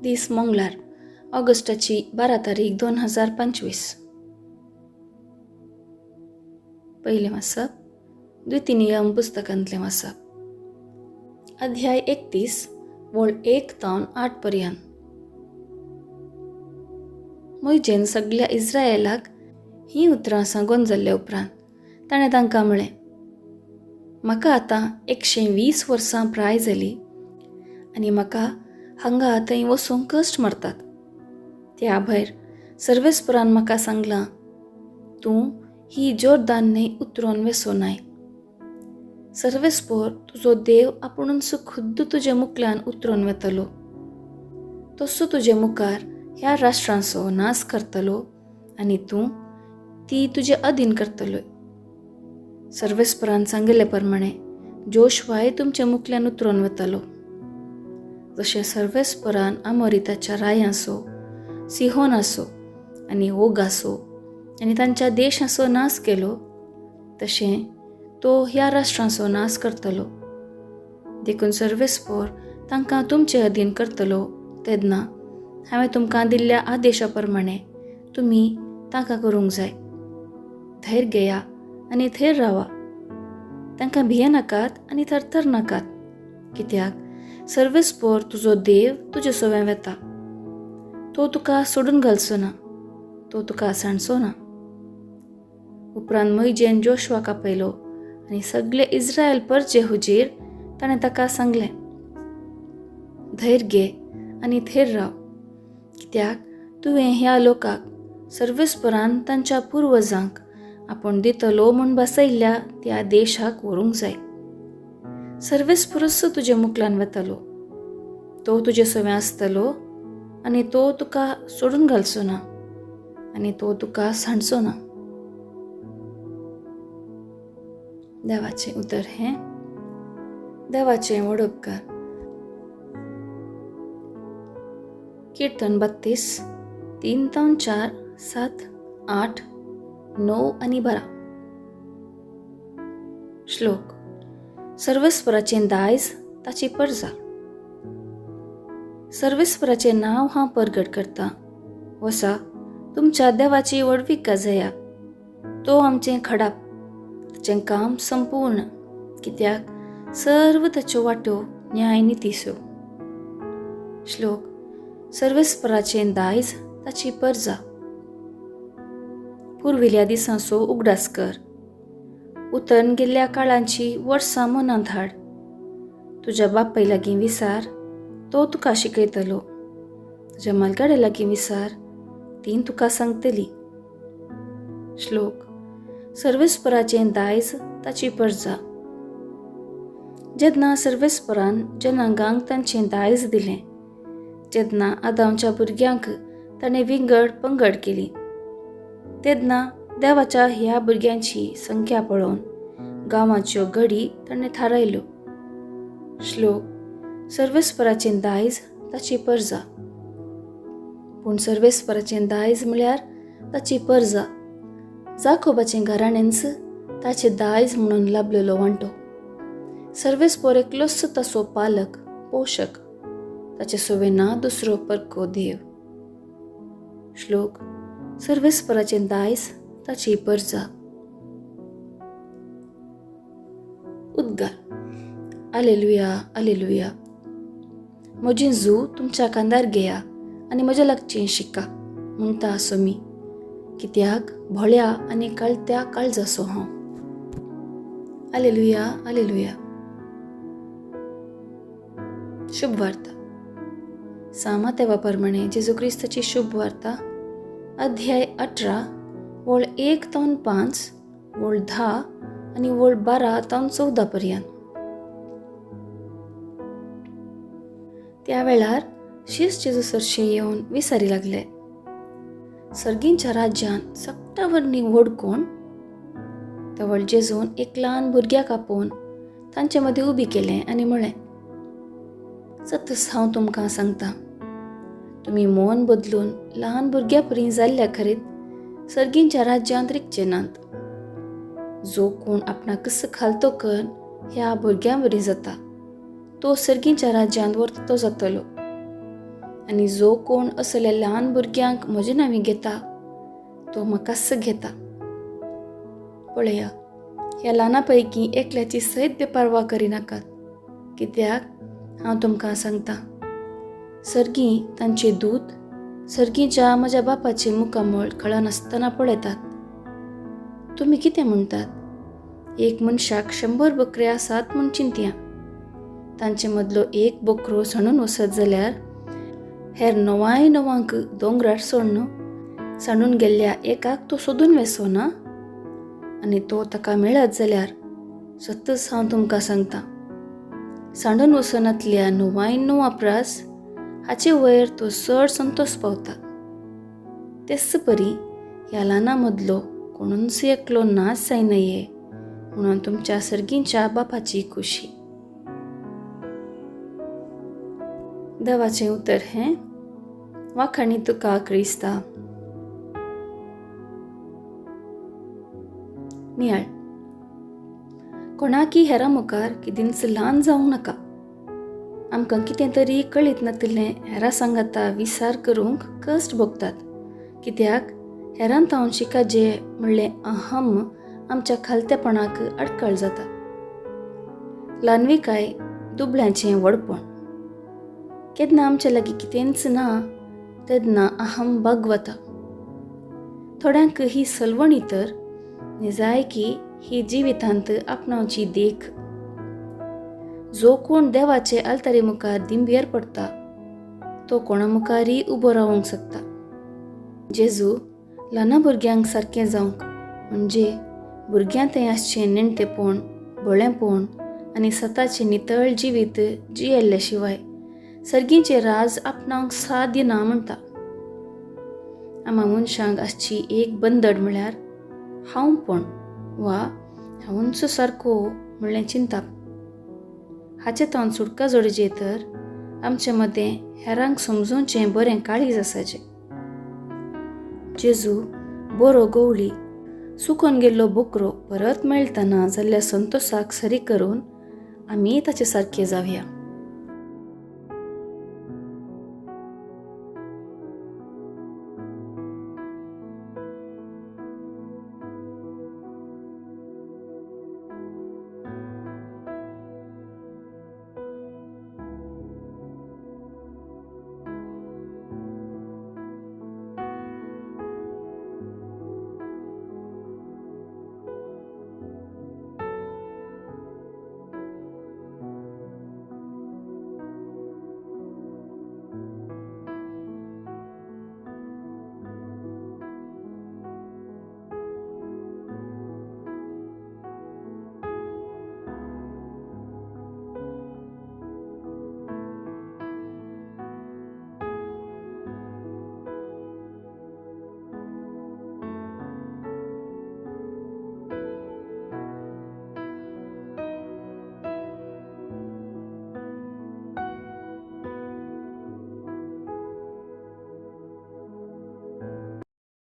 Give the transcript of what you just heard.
दीस मंगळार, ऑगस्टाची 12 तारीख 2025. पयलें वाचप द्वितीय नियम पुस्तकांतलें वाचप, अध्याय 31 वळ 1 तावन 8 पर्यंत. मोयजेन सगल्या इस्रायलाक हीं उतरां सांगून जाल्ल्या उपरांत ताणें तांकां म्हळें, म्हाका आतां 120 वर्सां प्राय जाली आनी म्हाका हांगा थंय वचूंक कश्ट मारतात. त्या भायर सर्वेस्परान म्हाका सांगलां, तूं ही जोर्दान न्हंय उतरोन वेसोनाय. सर्वेस्पोर तुजो देव आपुणूच खुद्द तुजे मुखल्यान उतरोन वेतलो, तसो तुजे मुखार ह्या राष्ट्रांचो नाश करतलो आनी तूं ती तुजे अधीन करतलो. सर्वेस्परान सांगिल्ले प्रमाणे जोशवाय तुमच्या मुखल्यान उतरोन वतलो. जशें सर्वेस्परान आमोरिताच्या रायांचो, सिहोनाचो आनी ओगाचो आनी तांच्या देशाचो नाश केलो, तशें तो ह्या राष्ट्रांचो नाश करतलो. देखून सर्वेस्पोर तांकां तुमचे अधीन करतलो तेन्ना हांवें तुमकां दिल्ल्या आदेशा प्रमाणे तुमी तांकां करूंक जाय. थैर घेया आनी थैर रावा, तांकां भियेनाकात आनी थरथर नाकात, कित्याक सर्वेस्पोर तुजो देव तुजे सवें वेता. तो तुका सोडून घालचो ना, तो तुका सांडचो ना. उपरांत मोयजेन जोशवाक आपयलो आनी सगळे इस्रायल परजे हुजीर ताणें ताका सांगलें, धैर्य घे आनी थैर राव, कित्याक तुवें ह्या लोकाक सर्वेस्परान तांच्या पुर्वजांक आपूण दितलो म्हूण बसयल्ल्या त्या देशाक व्हरूंक जाय. सर्वेस्परूच तुजे मुखल्यान वतलो, तो तुजे सवें आसतलो आनी तो तुका सोडून घालचो ना आनी तो तुका सांडचो ना. देवाचें उतर हें देवाचें व्हड उपकार. कीर्तन 32 3 तावन 4 7 8 9 आनी 12. श्लोक. सर्वेस्पराचें दायज ताची परजा. सर्वेस्पराचें नांव हांव परगट करता. वसा तुमच्या देवाची व्हडवीक गाजया. तो आमचें खडाप, ताचें काम संपूर्ण, कित्याक सर्व ताच्यो वाट्यो न्याय नितीच्यो. श्लोक. सर्वेस्पराचें दायज ताची परजा. पुर्विल्या दिसांचो उगडास कर, उतरन गेल्ल्या काळांची वर्सां मनांत हाड. तुज्या बापाय लागीं विसार, तो तुका शिकयतलो. तुज्या मालगाड्या लागीं विसार, तीं तुका सांगतली. श्लोक. सर्वेस्पराचें दायज ताची परजा. जेन्ना सर्वेस्परान जनांगांक तांचें दायज दिलें, जेन्ना आदामच्या भुरग्यांक ताणें विंगड पंगड केली, तेन्ना देवाच्या ह्या भुरग्यांची संख्या पळोवन गांवाच्यो गडी ताणें थारायल्यो. श्लोक. सर्वेस्पराचें दायज ताची परजा. पूण सर्वेस्पराचें दायज म्हळ्यार ताची परजा, जाकोबाचें घराण्यांच ताचें दायज म्हणून लाभलेलो वांटो. सर्वेस्पोर एकलोच ताचो पालक पोशक, ताचे सवें ना दुसरो परको देव. श्लोक. सर्वेस्पराचें दायज ताची परजा. उद्गार. आलेलुया, आलेलुया. म्हजी जू तुमच्या कांदार घेया आनी म्हज्या लागचें शिका म्हणटा आसो मी, कित्याक भोळ्या आनी काळत्या काळजाचो हांव. आलेलुया, आलेलुया. शुभ वार्ता. सामा तेवा प्रमाणे जेजू क्रिस्ताची शुभ वार्ता, अध्याय 18 वळ 1 तावन 5 वळ 10 आनी वळ 12 तावन 14 पर्यंत. त्या वेळार शीस जेजू सरशी येवन विसारी लागले, सर्गींच्या राज्यांत सगटा वरनी व्हड कोण? तवळ जेजून एक ल्हान भुरग्याक आपोवन तांचे मदीं उबी केलें आनी म्हळें, सतच हांव तुमकां सांगता, तुमी मन बदलून ल्हान भुरग्या परी जाल्ल्या खरीत सर्गींच्या राज्यांत रिगचे नात. जो कोण आपणाकच खालतो कर ह्या भुरग्यां बरी जाता, तो सर्गींच्या राज्यांत वर्ततो जातलो. आनी जो कोण असल्या ल्हान भुरग्यांक म्हजे नांवी घेता तो म्हाकाच घेता. पळया, ह्या ल्हाना पैकी एकल्याची सयत बेपारवा करिनाकात, कित्याक हांव तुमकां सांगता, सर्गी तांचे दूत सर्गीच्या म्हज्या बापाचे मुखामळ कळनासतना पळयतात. तुमी कितें म्हणटात? एक मनशाक 100 बकरे आसात म्हूण चिंतया. तांचे मदलो एक बकरो सणून वचत जाल्यार हेर 99 दोंगरार सोडून सांडून गेल्ल्या एकाक तो सोदून वेसो ना? आनी तो ताका मेळत जाल्यार सत्तच हांव तुमकां सांगता, सांडून वचनातल्या 99 प्रास हाचे वयर तो चड संतोष पावता. तेच परी ह्या ल्हाना मदलो कोणूच एकलो नाच जायना ये म्हणून तुमच्या सर्गींच्या बापाची खुशी. देवाचें उतर हें. वाखाणी तुका क्रिस्ता. नियाळ. कोणाकी हेरा मुखार किदींच ल्हान जावंक नाका. आमकां कितें तरी कळीत नातिल्लें हेरा सांगाता विचार करूंक कश्ट भोगतात, कित्याक हेरान तावन शिकाजे म्हणलें अहम आमच्या खालतेपणाक अडकळ जाता. ल्हानविकाय दुबळ्यांचें व्हडपण. केन्ना आमच्या लागीं कितेंच ना तेन्ना अहम बागवता. थोड्यांक ही सलवणी तर निजायकी ही जिवितांत आपणावची देख. जो कोण देवाचे आल्तारी मुखार दिंबेर पडटा तो कोणा मुखारय उबो रावंक शकता. जेजू ल्हाना भुरग्यांक सारकें जावंक म्हणजे भुरग्यां तें आसचें नेणटेपण, भोळेपण आनी सताचें नितळ जिवीत जियेल्ले शिवाय सर्गींचें राज आपणाक साध्य ना म्हणटा. आमा मनशांक आसची एक बंदड म्हळ्यार हांवपण वा हांवूच सारको म्हणलें चिंताप. हाचे तावन सुटका जोडचे तर आमचे मदें हेरांक समजोवचें बरें काळीज आसाचें. जेजू बरो गवळी सुकोन गेल्लो बोकरो परत मेळटना जाल्ल्या संतोसाक सरी करून आमी ताचे सारके जावया.